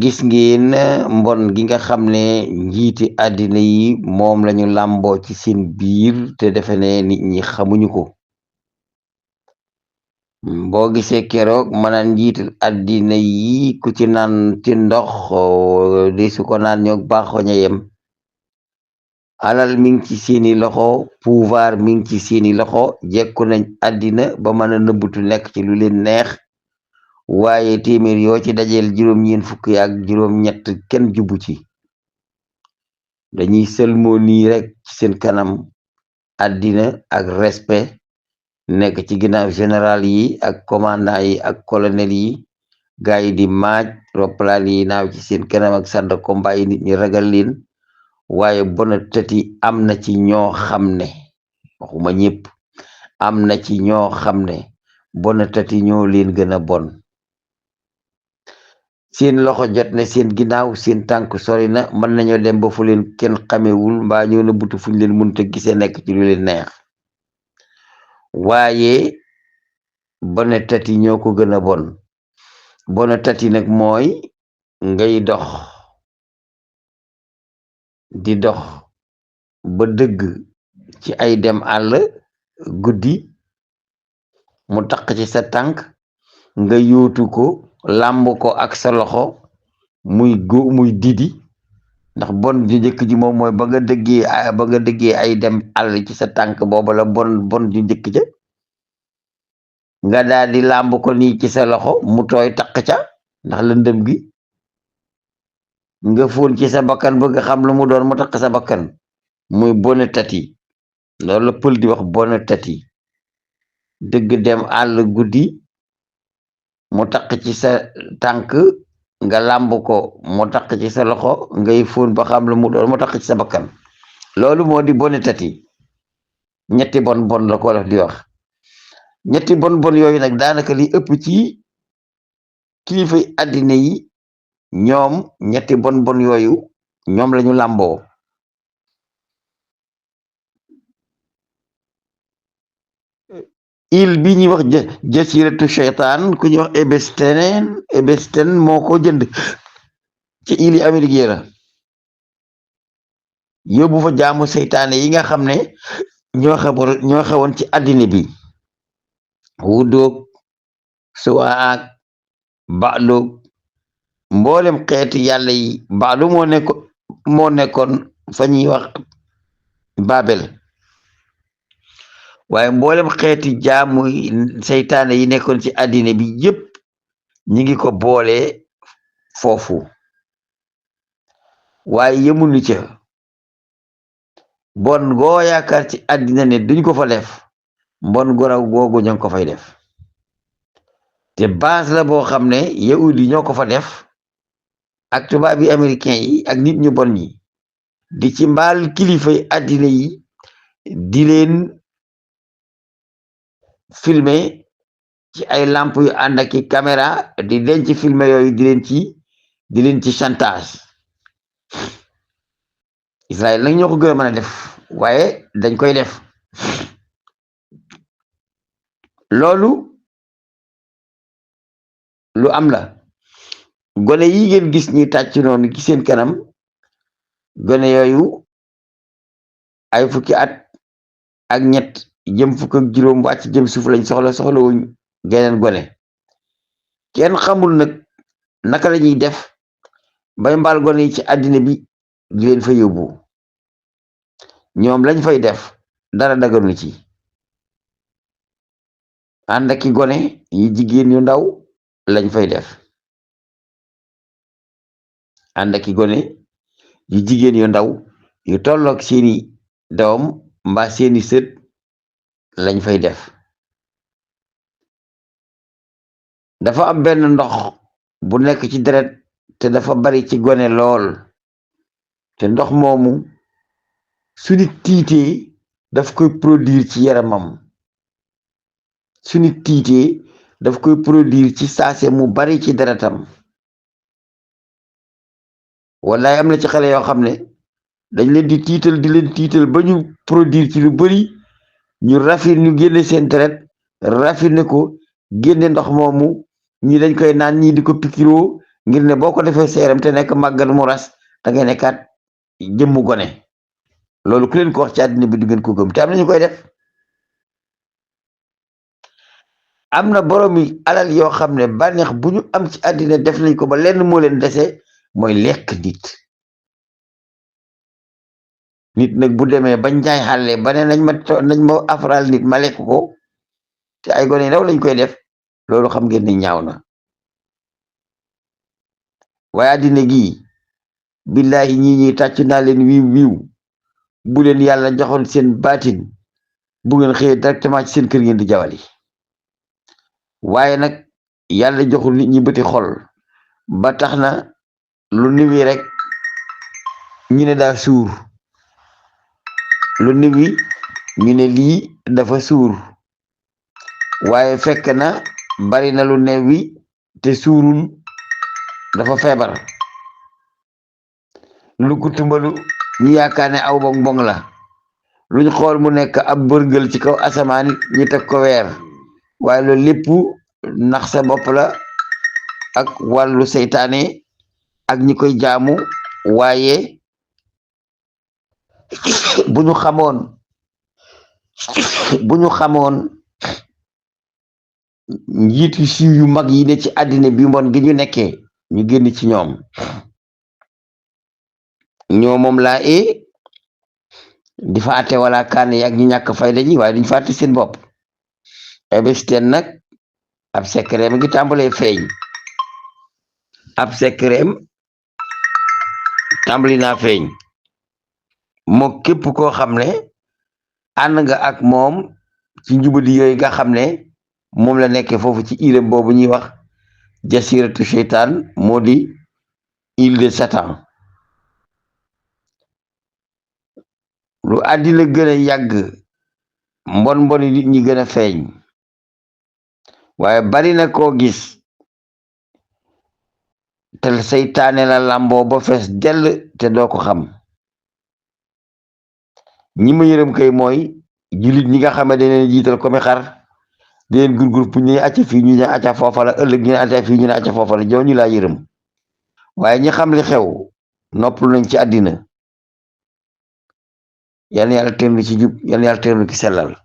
gis ngeen mbon gi nga xam ne njiiti àddina yi moom lañu làmboo ci seen biir te defe ne nit ñi xamuñu ko. boo gisee keroog mënaan njiital àddina yi ku ci naan ci ndox di su ko naan ñoo baaxoña yem. alal mi ngi ci seeni loxo, pouvoir mi ngi ci seeni loxo, jekku nañ àddina ba mën a nëbbutu nekk ci lu leen neex. waaye téeméer yoo ci dajeel juróom-ñeent fukk ak juróom-ñett kenn jubbu ci. dañuy sëlmoo nii rek ci seen kanam àddina ak respect nekk ci ginnaaw général yi ak commandant yi ak colonel yi gaa yi di maaj roppalaan yi naaw ci seen kanam ak sàdd combat yi nit ñi ragal leen. waaye bona tëti am na ci ñoo xam ne waxuma ñëpp am na ci ñoo xam ne bona tëti ñoo leen gën a bon. seen loxo jot na seen ginnaaw, seen tànk sori na, mën nañoo dem ba fu leen kenn xamewul mbaa ñoo na butu fuñ leen mënta gisee nekk ci lu leen neex. waaye bona tëti ñoo ko gën a bon. bona tëti nag mooy ngay dox di dox ba dëgg ci ay dem àll guddi mu taq ci sa tànk nga yóotu ko làmb ko ak sa loxo muy didi. ndax bon ju njëkk ji moom mooy ba nga dëggee ay dem àll ci sa tànk booba la bon ju njëkk ja nga daal di làmb ko nii ci sa loxo mu tooy taq ca ndax lëndëm gi nga fóon ci sa bakkan bëgg xam lu mu doon mu taq sa bakkan muy bona tati. loolu la pël di wax bona tati. dëgg dem àll guddi mu taq ci sa tànk nga làmb ko mu taq ci sa loxo ngay fóon ba xam lu mu doon mu taq ci sa bakkan. loolu moo di bona tati. ñetti bon la ko def di wax. ñetti bon yooyu nag daanaka li ëpp ci kilifa àddina yi ñoom ñetti bon yooyu ñoom lañu làmboo. il bi ñuy wax jasiratu seytaan ku ñuy wax Ebesten moo ko jënd ci il yi Amérique yi la yóbbu fa jaamu seytaane yi nga xam ne ñoo xewoon ci àddina bi. wuddoog suwaak baaloog mboolem xeeti yàlla yi. baalu moo nekkoon fa ñuy wax Babel. waaye mboolem xeeti jaamu seytaane yi nekkoon ci àddina bi yépp ñi ngi ko boole foofu. waaye yëmunu ca bon goo yaakaar ci àddina ne duñ ko fa def mbon goraw googu ñoo ko fay def. te base la boo xam ne yahudi yi ñoo ko fa def ak tubaab yi américain yi ak nit ñu bon ñi di ci mbaal kilifay àddina yi di leen filmer ci ay lamp yu ànd ak i caméra di denc filmer yooyu di leen ci chantage. Israël nag ñoo ko gën a mën a def waaye dañ koy def. loolu lu am la. gone yi ngeen gis ñi tàcc noonu ci seen kanam gone yooyu ay fukki at ak ñett jëm fukk ak juróom wàcc jëm suuf lañ soxla wuñ geneen gone. kenn xamul nag naka la ñuy def bay mbaal gone yi ci àddina bi di leen fa yóbbu. ñoom lañ fay def dara daganu ci. ànd ak i gone yu jigéen yu ndaw lañ fay def. ànd ak i gone yu jigéen yu ndaw yu tolloog seeni doom mbaa seeni sët lañ fay def. dafa am benn ndox bu nekk ci deret te dafa bari ci gone lool. te ndox moomu su nit tiitee daf koy produire ci yaramam. su nit tiitee daf koy produire ci saase mu bari ci deretam. wallaay am na ci xale yoo xam ne dañ leen di tiital ba ñu produire ci lu bari ñu génne seen deret rafine ko génne ndox moomu ñi dañ koy naan ñii di ko pikiroo ngir ne boo ko defee seeram te nekk màggal mu ras da ngay nekkaat jëmmu gone loolu ku leen ko wax ci àddina bi du ngeen ko gëm te am na ñu koy def. am na boroomi alal yoo xam ne bànneex bu ñu am ci àddina def nañ ko ba lenn moo leen dese mooy lekk nit. nit nag bu demee ba njaay xàlle ba ne nañ ma afral nit ma lekk ko te ay gone ndaw lañ koy def loolu xam ngeen ni ñaaw na. waaye àddina gi billahi ñi tàcc naa leen wiiw wiiw bu leen yàlla joxoon seen baatin bu ngeen xëyee directement ci seen kër ngeen di jawali. waaye nag yàlla joxul nit ñi bëti xol ba tax na lu niwi rek ñu ne daa suur lu niwi ñu ne lii dafa suur waaye fekk na bari na lu newi te suurul dafa feebar. lu ko tumbalu ñu yaakaar ne aw bong bong la luñ xool mu nekk ab bërgël ci kaw asamaan ñu teg ko weer waaye loolu lépp nax sa bopp la ak wàllu seytaane ak ñi koy jaamu. waaye bu ñu xamoon njiitu siiw yu mag yi ne ci àddina bi mbon gi ñu nekkee ñu génn ci ñoom moom laa di fa àtte wala kaan yàgg ñu ñàkk fayda ñi waaye duñ fa àtte seen bopp. Ebesteen nag ab secret mi ngi tàmbalee feeñ tàmbali naa feeñ moo képp koo xam ne ànd nga ak moom ci njubadi yooyu nga xam ne moom la nekkee foofu ci île boobu ñuy wax jasiratu seytaan moo di île de Satan. lu àddina gën a yàgg mboni nit ñi gën a feeñ waaye bari na koo gis te seytaane la làmboo ba fees dell te doo ko xam. ñi ma yërëm kay mooy jullit ñi nga xam ne dañ leen jiital comme xar di leen gurgur pour ñu ne acca fii ñu ne acca foofa la ëllëg ñu ne acca fii ñu ne acca foofa la ñooñu laa yërëm waaye ñi xam li xew noppalu nañ ci àddina. yal na yàlla teewlu ci jub yal na yàlla teewlu ci sellal.